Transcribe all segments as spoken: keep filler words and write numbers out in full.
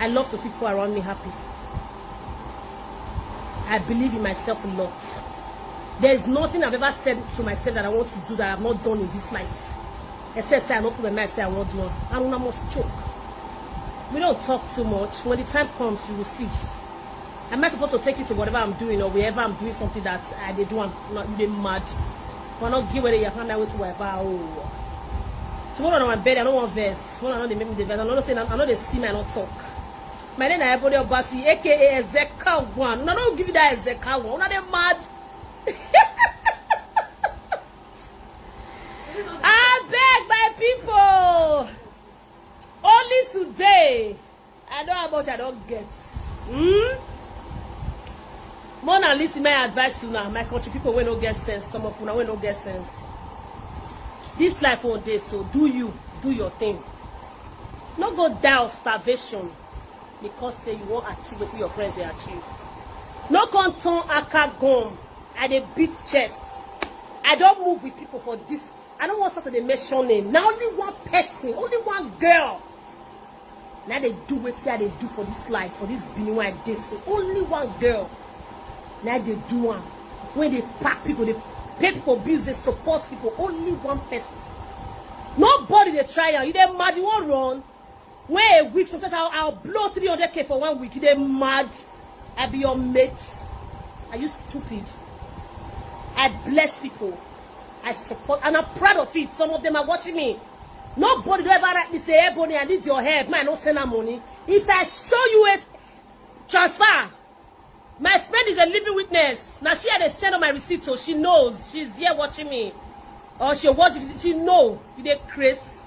I love to see people around me happy. I believe in myself a lot. There is nothing I've ever said to myself that I want to do that I've not done in this life. Except say I don't put my mind say I want to do one. And I must choke. We don't talk too much. When the time comes, you will see. Am I supposed to take it to whatever I'm doing or wherever I'm doing something that I dey do am? No, you dey mad. But not give away the yakana with whatever. Oh. Tomorrow on my bed, I don't want verse. When I know they make me the verse, I know they say I know they see me, I don't talk. My name is Ebony Obasi, A K A Ezeka One. No, don't give you that Ezeka One. Una dey mad. I beg my people. Only today, I know how much I don't get. Hmm? More than listen, my advice to now, my country people wey no get sense, some of una wey no get sense. This life one day, so do you, do your thing. No go die of starvation because say you wan achieve wetin your friends dey achieve. No come turn aka gum. I dey beat chest. I don move with people for this. I no wan start to dey mention name. Na only one person, only one girl. Na dey do wetin I dey do for this life, for this Benin wey I dey so. Only one girl. Na dey do am. When they pack people, they pay people bills, they support people. Only one person. Nobody dey try am. You dey mad, you wan run. When a week, sometimes I'll, I'll blow three hundred K for one week. You dey mad. I be your mate. Are you stupid? I bless people. I support, and I'm proud of it. Some of them are watching me. Nobody don't ever write me say, "Ebony, I need your help. Man, no send her money." If I show you it, transfer. My friend is a living witness. Now she had to send on my receipt, so she knows. She's here watching me. Or she watch it, she know. You dey craze.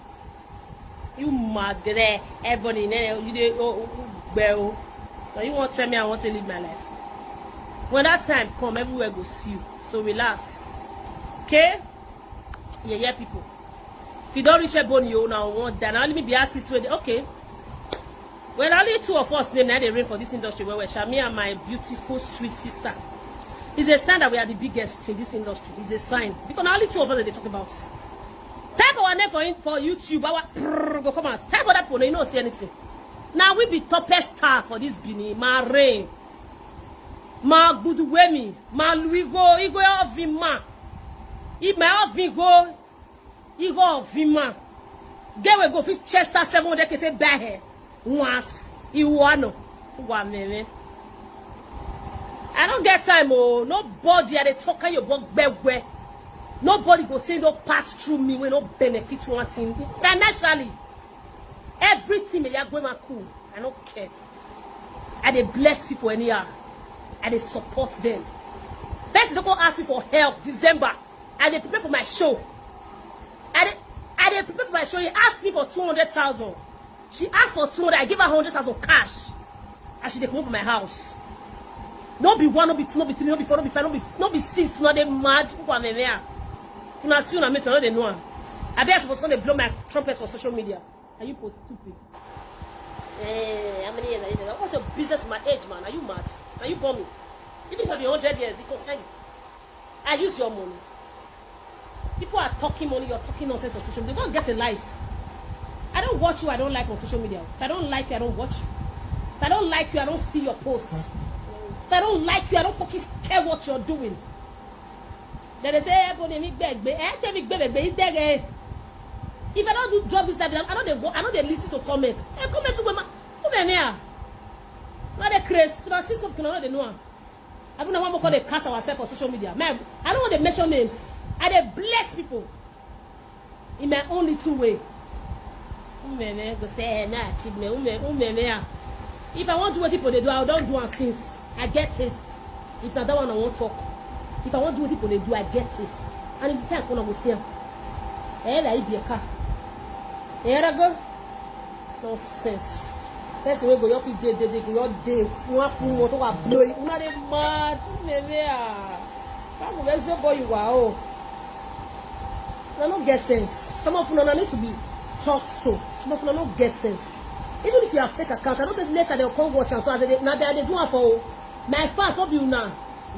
You mad, get there, Ebony, ne, you dey, oh, oh, oh, bell. Now you want to tell me I want to live my life. When that time come, everywhere go see you. So relax. Okay? Yeah, yeah, people. If you don't reach Ebony, you now want that. Now let me be artist with, okay. Well, only two of us name na dey reign for this industry well, well. Sha, me and my beautiful, sweet sister. It's a sign that we are the biggest in this industry. It's a sign. Because na only two of us dey talk about. Type our name for in, for YouTube. Our prrr go come out. Type other people, you no see anything. Now we be toppest star for this Benin. My rain. My good way me. My Louis go. He go off in ma. If my off in go. Igho Ovima. Get we go fit Chester seven hundred K take buy her. Once. Iwano. Wa meme. I don't get time, oh. Nobody at the talk your book bad way. Nobody go say no pass through me when no benefit one thing. Financially. Everything me ya go my cool. I don't care. I dey bless people anyhow. I dey support them. Person don't go ask me for help. December, I dey prepare for my show. I dey, I dey prepare for my show. He asked me for two hundred thousand. She asked for two hundred. I give her hundred thousand cash. As she dey comot for my house. No be one, no be two, no be three, no be four, no be five, no be, no be six. No, they mad. Who are me? Una see una meet, no dey know am. I be supposed to dey blow my trumpet for social media. Are you post stupid? Eh, how many years are you there? What's your business with my age, man? Are you mad? Are you bumming? Even if I be hundred years, it concern you. I use your money. People are talking money, you're talking nonsense on social media. Don't get a life. I don't watch you I don't like on social media. If I don't like you, I don't watch you. If I don't like you, I don't see your posts. If I don't like you, I don't fucking care what you're doing. Then they say, "Eh, go dey make beg, beg." Eh, tell me, beg, beg, beg, beg. If I don't do job this life, I know they, I know they listen to comments. Eh, comment to women. Who may me? Not a craze. If I see something, I know they know am. I don't know why we call they cast ourselves on social media. Man, I don't want to mention names. I dey bless people in my own little way. Umeme go say, "Eh, na achievement." Ume, umeme, ah. If I want to do what people they do, I don't do am since. I get taste. If na that one I won't talk. If I want to do what people they do, I get taste. And if the time come, I go see am. Eh, like, be a car. Eh, I go. Nonsense. Person wey go your fit dey dey dey go your day. One full motor wa blow you. Una dey mad. Umeme, ah. That go be so boy you are, oh. Una no get sense. Some of una need to be talked to. Some of una no get sense. Even if you have fake account, I know say later they'll come watch am. So as they, now they, they do am for, oh. My fans, no be una.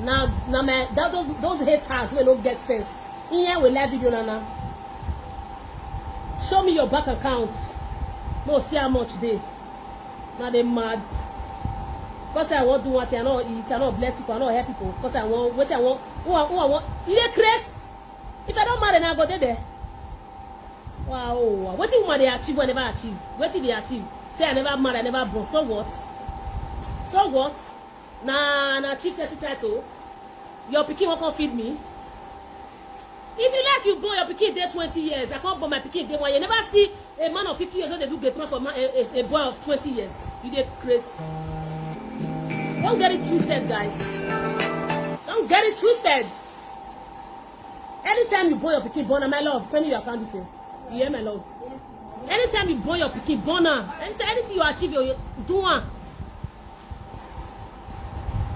Now, now my, that, those, those haters wey no get sense. In here we live video na na. Show me your bank account. No, see how much dey. Now they mad. Because I want to want, I no eat, I no bless people, I no help people. Because I want, what I want, who I, who I want. You dey craze? If I don't marry, now I go dey there. Wow, what you woman they achieve, I never achieve. What did they achieve? Say I never marry, I never born. So what? So what? Nah, nah, chief person title. Your pikin won't come feed me. If you like, you born your pikin dey twenty years. I can't born my pikin dey one year. Never see a man of fifty years when they do get man for man, a, a, a boy of twenty years. You dey craze. Don't get it twisted, guys. Don't get it twisted. Anytime you born your pikin, born na my love. Send me your account detail. You hear my love? Anytime you born your pikin, born am. Anytime, anything you achieve, you, you do am.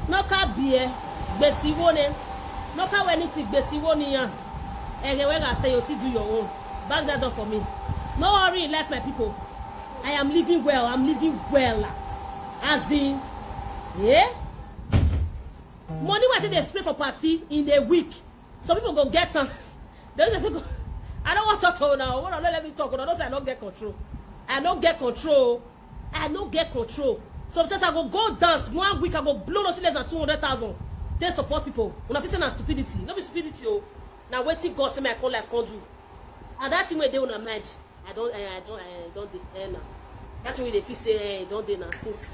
No ka bie gbesiwo ne. No ka we anything gbesiwo ni ya. Ege we ga say you see do your own. Back that door for me. No worry in life, my people. I am living well. I'm living well. As in, yeah. Money wey I take dey spray for party in a week. Some people go get am. They just go. I don't want to talk now. When I let me talk, I don't say I don't get control. I don't get control. I don't get control. Sometimes I go go dance one week. I go blow nothing less than two hundred thousand. They support people. When I feel say na stupidity, no be stupidity. Oh, now wetin God say my call life can do. And that thing wey dey on my mind, I don't, I, I don't, I don't dey eh, now. That thing wey dey feel say eh, don't dey now since.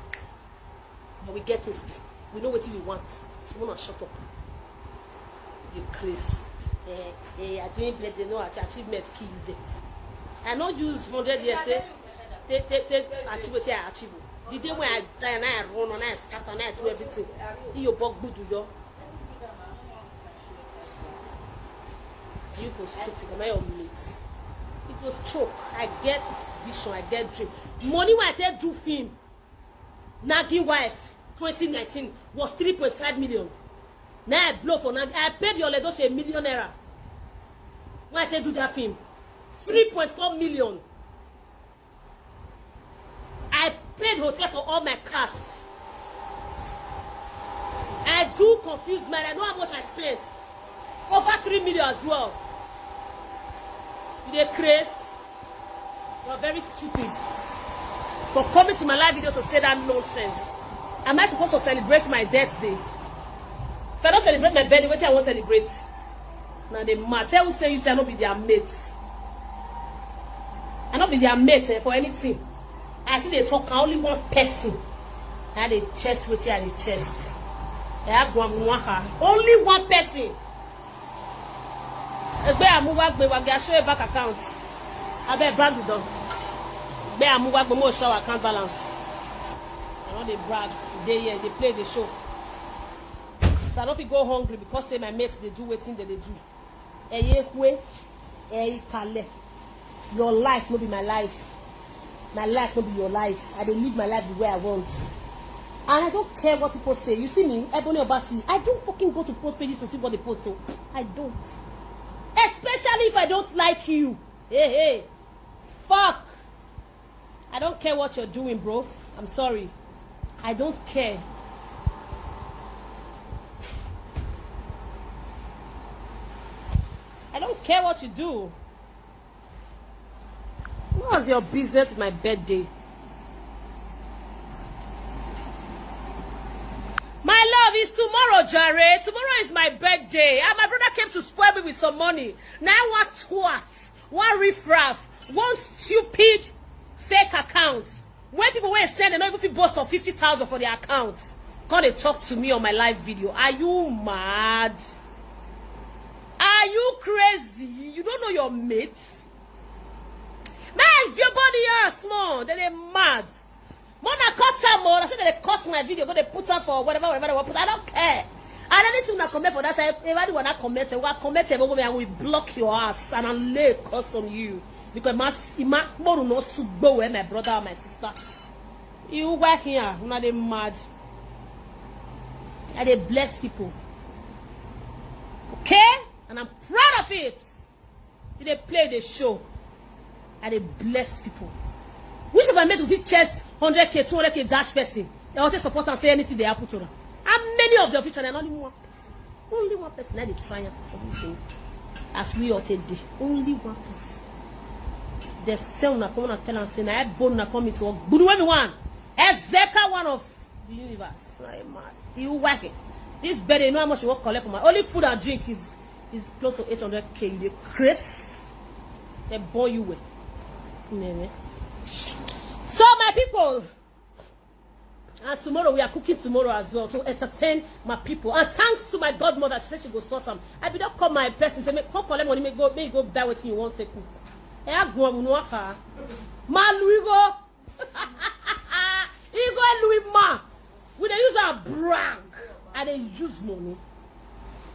But we get it. We know what we want. So we not shut up. You craze. Eh, eh, I doing birthday, no ach- achievement kill you there. I not use hundred years to, to, to, to achieve what I achieve. The day when I die and I run and I scatter and I do everything, you bog do yo. You go stupid, am I your mate? You go choke. I get vision, I get dream. Money when I take do film. Nagging wife twenty nineteen was three point five million. Now I blow for Nagging. I paid your Ledoche a million naira. When I take do that film, three point four million. I paid hotel for all my cast. I do confuse man. I know how much I spent. Over three million as well. You dey craze? You're very stupid for coming to my live video to say that nonsense. Am I supposed to celebrate my birthday? If I don't celebrate my birthday, what I want to celebrate? Now the matter will say you say I no be their mate. I no be their mate eh, for anything. I see they talk only one person. I dey chest wetin I dey chest. I have one one her. Only one person. Egbe Amuwagbe Wage, I show your bank account. I bet brand it down. Egbe Amuwagbe, more show our account balance. I know they brag. They here, they play the show. So I don't feel go hungry because say my mates they do waiting that they do. Eye kwe, eye kale. Your life no be my life. My life no be your life. I dey live my life the way I want. And I don't care what people say. You see me, Ebony Obasi, I don't fucking go to post pages to see what they post. Oh. I don't. Especially if I don't like you. Hey, hey. Fuck. I don't care what you're doing, bro. I'm sorry. I don't care. I don't care what you do. What's your business with my birthday? My love, is tomorrow, Jare. Tomorrow is my birthday. And my brother came to spoil me with some money. Now what? What? One riffraff, one stupid fake account. When people wey send, they no even fit boss of fifty thousand for their account. Come they talk to me on my live video. Are you mad? Are you crazy? You don't know your mates? Man, your body are small. Then they mad. Mona cut am more. I said they cut my video, go they put am for whatever, whatever they want put. I don't care. And anything that comment for that side, everybody wanna comment, eh, wanna comment, eh, and we block your ass and I lay a curse on you. Because my, my, no sugbo where my brother or my sister. You work here, una dey mad. I dey bless people. Okay? And I'm proud of it. You dey play the show. I dey bless people. Which of my mates will fit chest hundred K, two hundred K dash person? They want to support and say anything they happen to them. How many of your future and only one person? Only one person that they try am for this thing. As we all take dey, only one person. They sell una come and tell am say na I born una come into work. But when me one, Ezeka, one of the universe. Like mad. You work it. This bed, you know how much you work collect for my only food and drink is is close to eight hundred k. You dey craze. They born you with. Nene. So my people, and tomorrow we are cooking tomorrow as well to entertain my people. And thanks to my godmother, she said she go sort am. I be don call my person say make come collect money, make go make you go buy wetin you wan take cook. Ẹ á gun ọmọ nù ọkà. Máa lu igbó. Igbó lu imá. We dey use our brag. I dey use money.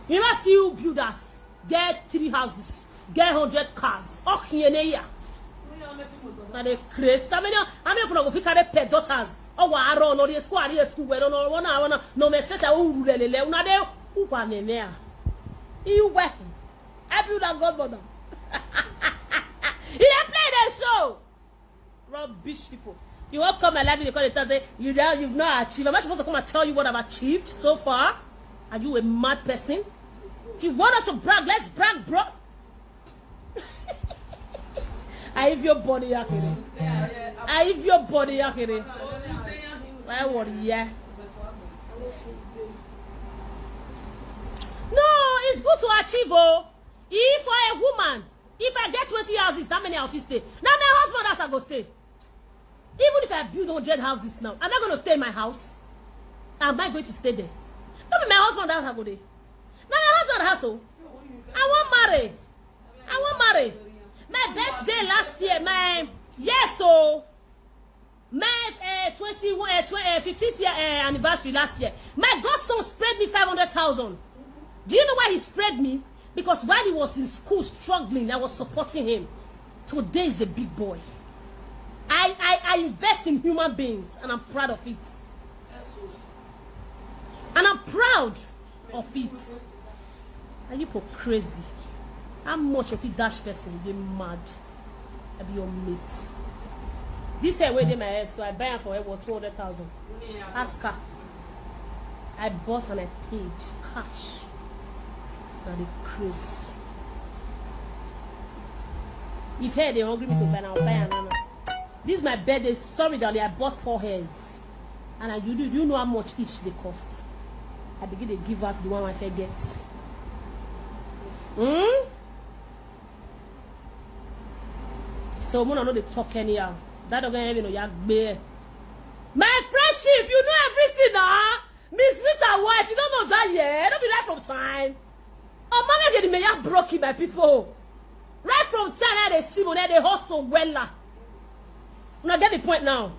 You know see you builders get three houses, get hundred cars. Ọkìnyẹn ní yà. Na dey craze. How many how many of una go fit carry pet daughters? Ọwọ́ àárọ̀ ọ̀nà orí school àrí school wẹ̀ lọ́nà ọ̀nà àwọn ọ̀nà ọ̀nà ọ̀mẹ̀ ṣẹ̀ṣẹ̀ ó rù lẹ̀lẹ̀lẹ̀ ọ̀nà dé wà nẹ̀nẹ̀ à. Ìwẹ̀. I build a godmother. He dey play the show. Rubbish people. You won't come my life and you call it say you don't, you've not achieved. Am I supposed to come and tell you what I've achieved so far? Are you a mad person? If you want us to brag, let's brag, bro. I if your body yakere. I if your body yakere. Why worry? Yeah. No, it's good to achieve. Oh, if for a woman, if I get twenty houses, that many I fit stay. Now my husband house I go stay. Even if I build hundred houses now, am I going to stay in my house? Am I going to stay there? No be my husband house I go there. Now my husband house. Oh, I won't marry. I won't marry. My birthday last year, my yes, so my uh, twenty-one, uh, twenty, uh, fifteenth year uh, anniversary last year, my godson sprayed me five hundred thousand. Do you know why he sprayed me? Because while he was in school struggling, I was supporting him. Today is a big boy. I, I, I invest in human beings and I'm proud of it. And I'm proud of it. Are you people crazy? How much of it dash person? They mad. I be your mate. This hair wey dey my head, so I buy am for her worth two hundred thousand. Ask her. I bought and I paid cash. Na the craze. If hair dey hungry me to buy, I'll buy another. This is my birthday. Sorry, darling. I bought four hairs. And I, you, do you know how much each they cost? I begin to give out the one I forget. Hmm? So, Mona, no, they talk anyhow. That don't get no yagbe. My friendship, you know everything, huh? Miss Rita White, you don't know that yet. Don't be right from time. Oh, mama, get the mayor broke it, my people. Right from time, I they see money, they hustle well. Now get the point now.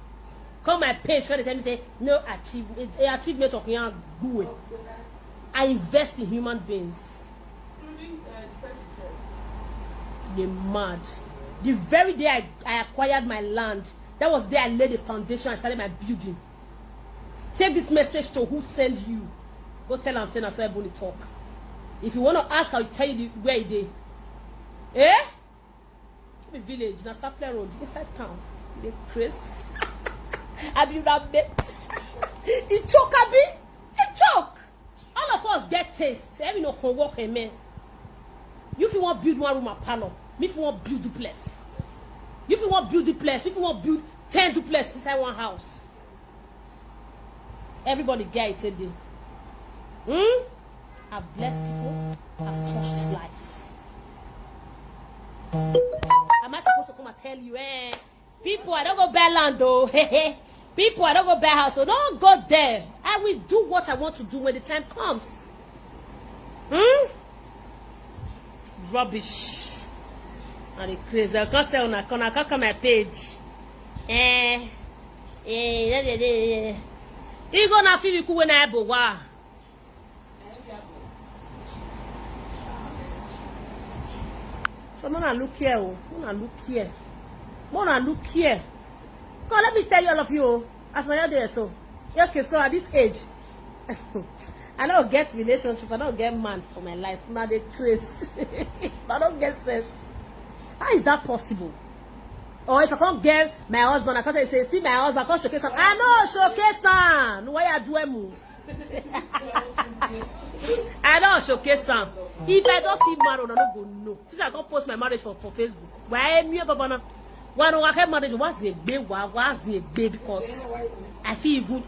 Come my page, when they tell me say no achievement, eh, achievement of young boy. I invest in human beings. They mad. The very day I, I acquired my land, that was there I laid the foundation and started my building. Take this message to who send you. Go tell am say na so Ebony talk. If you wanna ask, I'll tell you the, where e dey. Eh? Be village, na Sapele Road, inside town. Dey craze. Abi una bet. E choke, abi? E choke. All of us get taste. Say we no can work, amen. You fit wan build one room and parlor. Me fit wan build duplex. You fit wan build duplex. Me fit wan build ten duplex inside one house. Everybody get it today. Hmm? I've blessed people. I've touched lives. Am I supposed to come and tell you, eh? People, I don't go buy land though. People, I don't go buy house. So don't go there. I will do what I want to do when the time comes. Hmm? Rubbish. And the crazy. I can't sell una corner. I can't come my page. Eh. Eh, yeah, yeah, yeah, yeah. You gonna feel you when I bowa. So, Mona, look here, oh. Mona, look here. Mona, look here. Come, let me tell you, all of you, oh, as my day so. Yeah, okay, so at this age, I don't get relationship, I don't get man for my life. Now they craze. I don't get sense. How is that possible? Or if I can't get my husband, I can't say, see my husband, I can't showcase him. I know showcase him. Why I do him? I don't showcase him. If I don't see married, I don't go no. Since I can't post my marriage for, for Facebook, why am I, Baba? Wa no wa ke marriage wa ze gbe wa wa ze gbe because I feel even